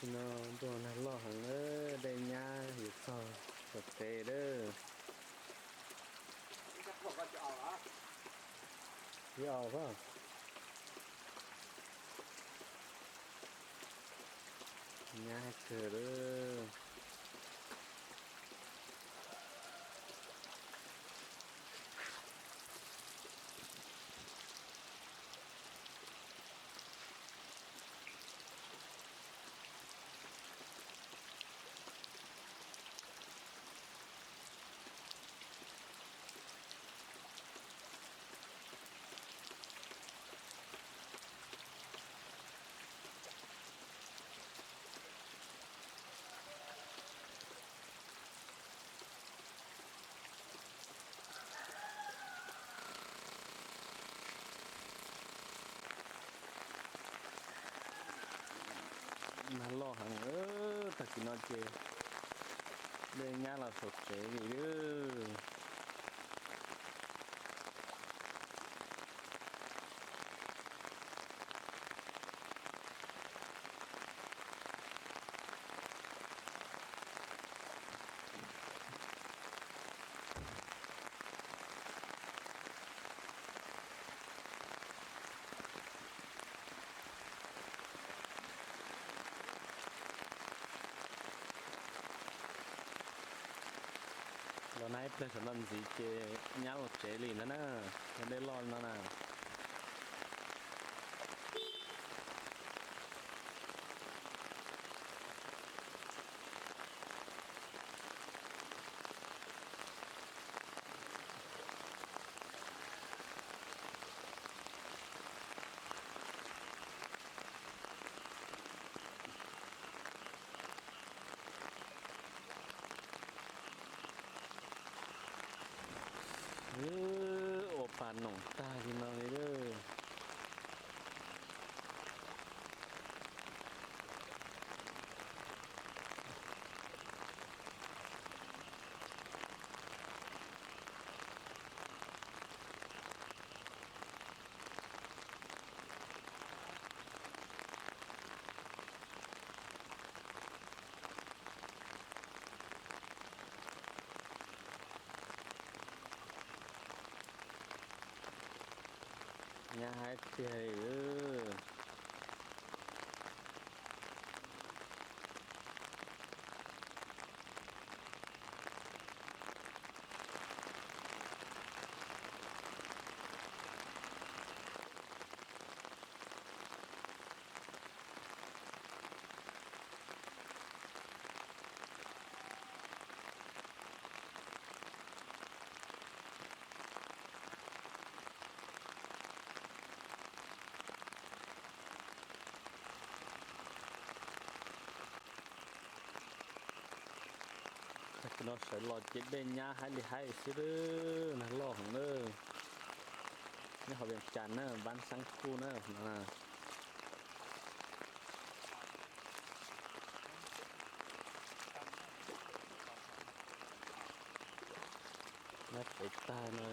No ntuj nag loj heev, dej nyab yuav txog saum tsev lawm. Ib os, nyab kawg lawm. Nag loj heev, tag kis no ces dej nyab los saum tsev li lawm. Los nag ib pliag saum no ntxiv ces nyab los tsev li ntag na, yog dej loj no na. Ua pas noom tag li no li lawm. Nyab haib tiag li. Tag kis no sawv los ces dej nyab haib li haib xwb, nag loj heev na. Nyob hauv Vias Cas na, Npab Xab Khuj na no. Nyab tsev tag no.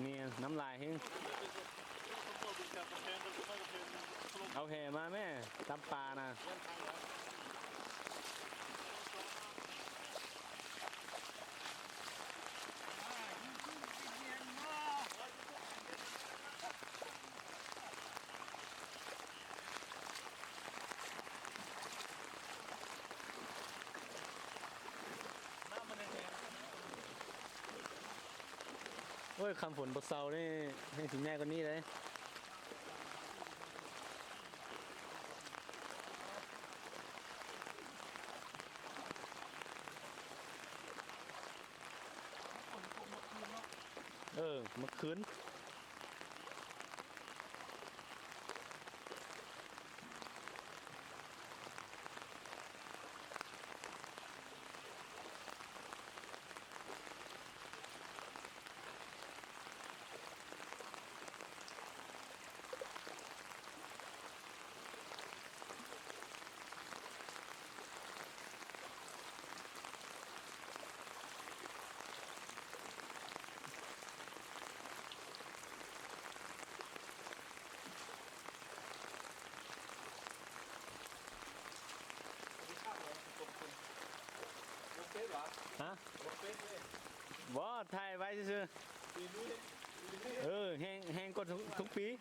Niag Nab Lais heev. Ok, mas me, tau pas na. Ua kham phoom npau xaus ne, heev tsis nyaj koj nib lawm. Mus khwv. Hab, vov thaij vaib xwb. Heej koj thoob pib.